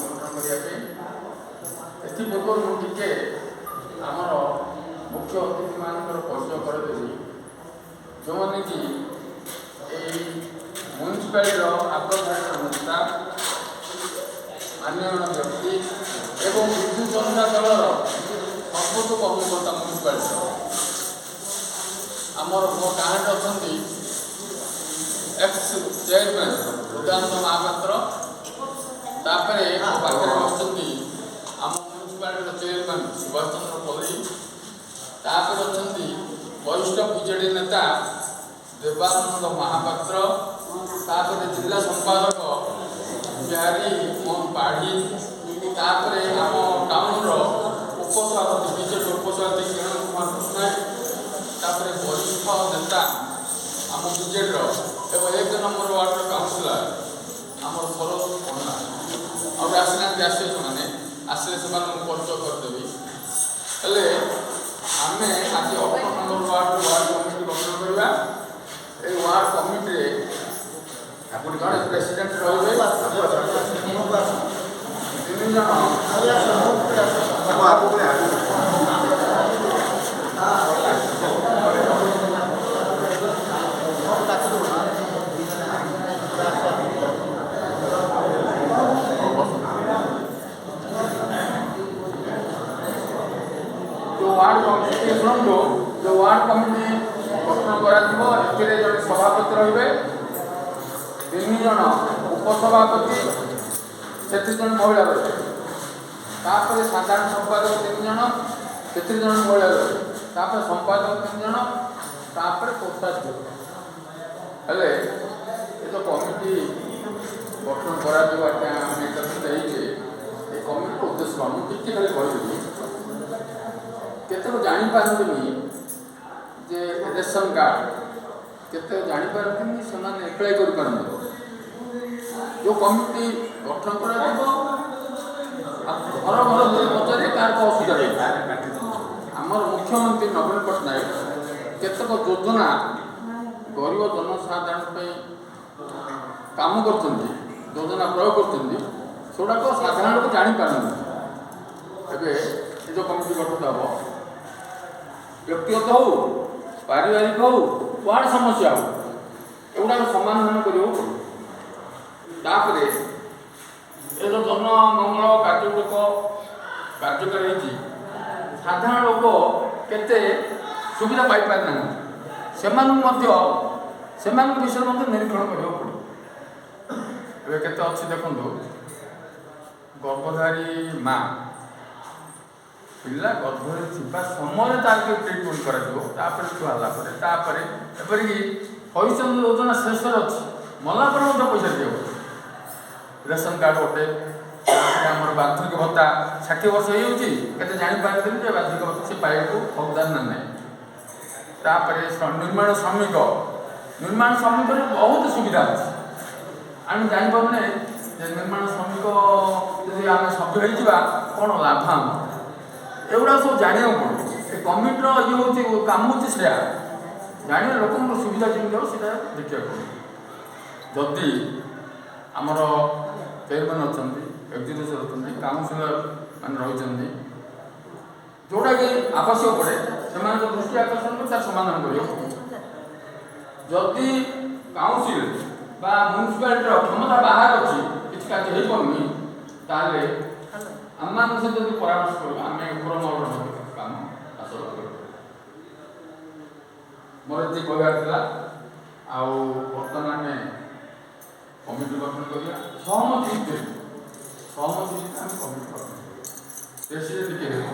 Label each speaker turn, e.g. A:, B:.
A: ଗଠନ କରିବା ପାଇଁ। ଏଥିପୂର୍ବରୁ ମୁଁ ଟିକେ ଆମର ମୁଖ୍ୟ ଅତିଥିମାନଙ୍କର ପରିଚୟ କରିଦେବି, ଯେଉଁମାନେ କି ଏଇ ମ୍ୟୁନିସିପାଲିଟିର ଆଗ୍ରଧାରୀର ନେତା, ମାନ୍ୟଗଣ୍ୟ ବ୍ୟକ୍ତି ଏବଂ ବିଜୁ ଜନତା ଦଳର ସର୍ବୋଚ୍ଚ କର୍ମକର୍ତ୍ତା ମ୍ୟୁନିସିପାଲିଟିର। ଆମର ମୋ ଗାଁରେ ଅଛନ୍ତି ଏକ୍ସ ଚେୟାରମ୍ୟାନ୍ ହୃଦାନନ୍ଦ ମହାପାତ୍ର, ତାପରେ ମୋ ପାଖରେ ବସିଛନ୍ତି ଆମ ମ୍ୟୁନିସିପାଲିଟିର ଚେୟାରମ୍ୟାନ୍ ସୁଭାଷ ଚନ୍ଦ୍ର ପଲେଇ, ତାପରେ ଅଛନ୍ତି ବରିଷ୍ଠ ବିଜେଡ଼ି ନେତା ଦେବାନନ୍ଦ ମହାପାତ୍ର, ତାପରେ ଜିଲ୍ଲା ସମ୍ପାଦକ ବିହାରୀ ମୋହନ ପାଢ଼ୀ, ତାପରେ ଆମ ଟାଉନର ଉପସଭାପତି ବିଜେପି ଉପସଭାପତି କିରଣ କୁମାର ପଟ୍ଟନାୟକ, ତାପରେ ବରିଷ୍ଠ ନେତା ଆମ ବିଜେଡ଼ିର ଏବଂ 1 ନମ୍ବର ୱାର୍ଡ଼ର କାଉନସିଲର ଆମର ସରୋଜ ପଣ୍ଡା। ଆଉ ଆସିନାହାନ୍ତି, ଆସିବେ ସେମାନେ, ଆସିଲେ ସେମାନଙ୍କୁ ମୁଁ ପରିଚୟ କରିଦେବି। ହେଲେ ଆମେ ଆଜି 18 ନମ୍ବର ୱାର୍ଡ଼ର ୱାର୍ଡ଼ କମିଟି ଗଠନ କରିବା। ଏଇ ୱାର୍ଡ଼ କମିଟିରେ ଜଣେ ପ୍ରେସିଡେଣ୍ଟ ରହିବେ, 3 ଜଣ ଯେଉଁ ୱାର୍ଡ଼ କମିଟି, ଶୁଣନ୍ତୁ, ଯେଉଁ ୱାର୍ଡ଼ କମିଟି ଗଠନ କରାଯିବ ଏଥିରେ ଜଣେ ସଭାପତି ରହିବେ, 3 ଜଣ ଉପସଭାପତି, ସେଥିରେ ଜଣେ ମହିଳା ରହିବେ, ତାପରେ ସାଧାରଣ ସମ୍ପାଦକ 3 ଜଣ, ସେଥିରେ ଜଣେ ମହିଳା ରହିବେ, ତାପରେ ସମ୍ପାଦକ 3 ଜଣ, ତାପରେ କୋଷାଧ୍ୟକ୍ଷ। ହେଲେ ଏ ଯେଉଁ କମିଟି ଗଠନ କରାଯିବ ଆଜ୍ଞା, ଆମେ ଏକତ୍ରିତ ହେଇଛେ, ଏ କମିଟିର ଉଦ୍ଦେଶ୍ୟ କ'ଣ ମୁଁ ଟିକେ ଖାଲି କହିଦେବି। କେତେକ ଜାଣିପାରନ୍ତିନି ଯେ ରେସନ କାର୍ଡ଼, କେତେ ଜାଣିପାରନ୍ତିନି, ସେମାନେ ଆପ୍ଲାଏ କରିପାରନ୍ତିନି। ଯେଉଁ କମିଟି ଗଠନ କରାଯିବ ଘର ଘର ବୁଲି ପଚାରିବେ କାହାର କ'ଣ ଅସୁବିଧା ରହିଛି। ଆମର ମୁଖ୍ୟମନ୍ତ୍ରୀ ନବୀନ ପଟ୍ଟନାୟକ କେତେକ ଯୋଜନା ଗରିବ ଜନସାଧାରଣ ପାଇଁ କାମ କରୁଛନ୍ତି, ଯୋଜନା ପ୍ରୟୋଗ କରୁଛନ୍ତି, ସେଗୁଡ଼ାକ ସାଧାରଣ ଲୋକ ଜାଣିପାରନ୍ତି। ଏବେ ଏ ଯେଉଁ କମିଟି ଗଠିତ ହେବ, ବ୍ୟକ୍ତିଗତ ହଉ, ପାରିବାରିକ ହଉ, ୱାର୍ଡ଼ ସମସ୍ୟା ହଉ, ଏଗୁଡ଼ାକ ସମାଧାନ କରିବାକୁ ପଡ଼ିବ। ତାପରେ ଏ ଯେଉଁ ଜନମଙ୍ଗଳ କାର୍ଯ୍ୟ ଗୁଡ଼ିକ କାର୍ଯ୍ୟକାରୀ ହେଇଛି, ସାଧାରଣ ଲୋକ କେତେ ସୁବିଧା ପାଇପାରିନାହାନ୍ତି, ସେମାନଙ୍କୁ ମଧ୍ୟ ସେମାନଙ୍କ ବିଷୟରେ ମଧ୍ୟ ନିରୀକ୍ଷଣ କରିବାକୁ ପଡ଼ିବ। ଏବେ କେତେ ଅଛି ଦେଖନ୍ତୁ, ଗର୍ଭଧାରୀ ମା ପିଲା ଗର୍ଭରେ ଥିବା ସମୟରେ ତାର ଟ୍ରିଟମେଣ୍ଟ କରାଯିବ, ତାପରେ ଛୁଆ ହେଲା ପରେ, ତାପରେ ଏପରିକି ହରିଚନ୍ଦ୍ର ଯୋଜନା ଶେଷରେ ଅଛି, ମଲା ପରେ ମଧ୍ୟ ପଇସା ଦିଆହେଉଛି। ରେସନ କାର୍ଡ଼ ଗୋଟେ, ତାପରେ ଆମର ବାର୍ଦ୍ଧକ୍ୟ ଭତ୍ତା 60 ବର୍ଷ ହେଇଯାଉଛି, କେତେ ଜାଣିପାରନ୍ତିନି ଯେ ବାର୍ଦ୍ଧକ୍ୟ ଭତ୍ତା ସେ ପାଇବାକୁ ହକଦାର ନା ନାହିଁ। ତାପରେ ନିର୍ମାଣ ଶ୍ରମିକ, ନିର୍ମାଣ ଶ୍ରମିକରେ ବହୁତ ସୁବିଧା ଅଛି, ଆମେ ଜାଣିପାରୁନେ ଯେ ନିର୍ମାଣ ଶ୍ରମିକ ଯଦି ଆମେ ସଭ୍ୟ ହେଇଯିବା କ'ଣ ଲାଭ ଆମର, ଏଗୁଡ଼ାକ ସବୁ ଜାଣିବାକୁ ପଡ଼ିବ। ଏ କମିଟିର ଇଏ ହେଉଛି କାମ ହେଉଛି ସେୟା ଜାଣିବା, ଲୋକଙ୍କର ସୁବିଧା ଯେମିତି ହେବ ସେଇଟା ଦେଖିବାକୁ ପଡ଼ିବ। ଯଦି ଆମର ଚେୟାରମ୍ୟାନ୍ ଅଛନ୍ତି, ଏକ୍ଜିକ୍ୟୁଟିଭ୍ ଅଛନ୍ତି, କାଉନସିଲର ମାନେ ରହିଛନ୍ତି, ଯେଉଁଟାକି ଆବଶ୍ୟକ ପଡ଼େ ସେମାନଙ୍କ ଦୃଷ୍ଟି ଆକର୍ଷଣ କରି ତାର ସମାଧାନ କରିବାକୁ ପଡ଼ିବ। ଯଦି କାଉନସିଲ୍ ବା ମ୍ୟୁନିସିପାଲିଟିର କ୍ଷମତା ବାହାରେ ଅଛି, କିଛି କାର୍ଯ୍ୟ ହେଇପାରୁନି, ତାହେଲେ ଆମମାନଙ୍କ ସହିତ ଯଦି ପରାମର୍ଶ କରିବା ଆମେ ଉପର ମହଲର ମଧ୍ୟ କାମ ହାସଲ କରିପାରିବା। ମୋର ଏତିକି କହିବାର ଥିଲା। ଆଉ ବର୍ତ୍ତମାନ ଆମେ କମିଟି ଗଠନ କରିବା, ସହମତି ଭିତ୍ତିରେ, ସହମତି ଭିତ୍ତିରେ ଆମେ କମିଟି ଗଠନ କରିବା। ପ୍ରେସିଡେଣ୍ଟ କିଏ ହେବ,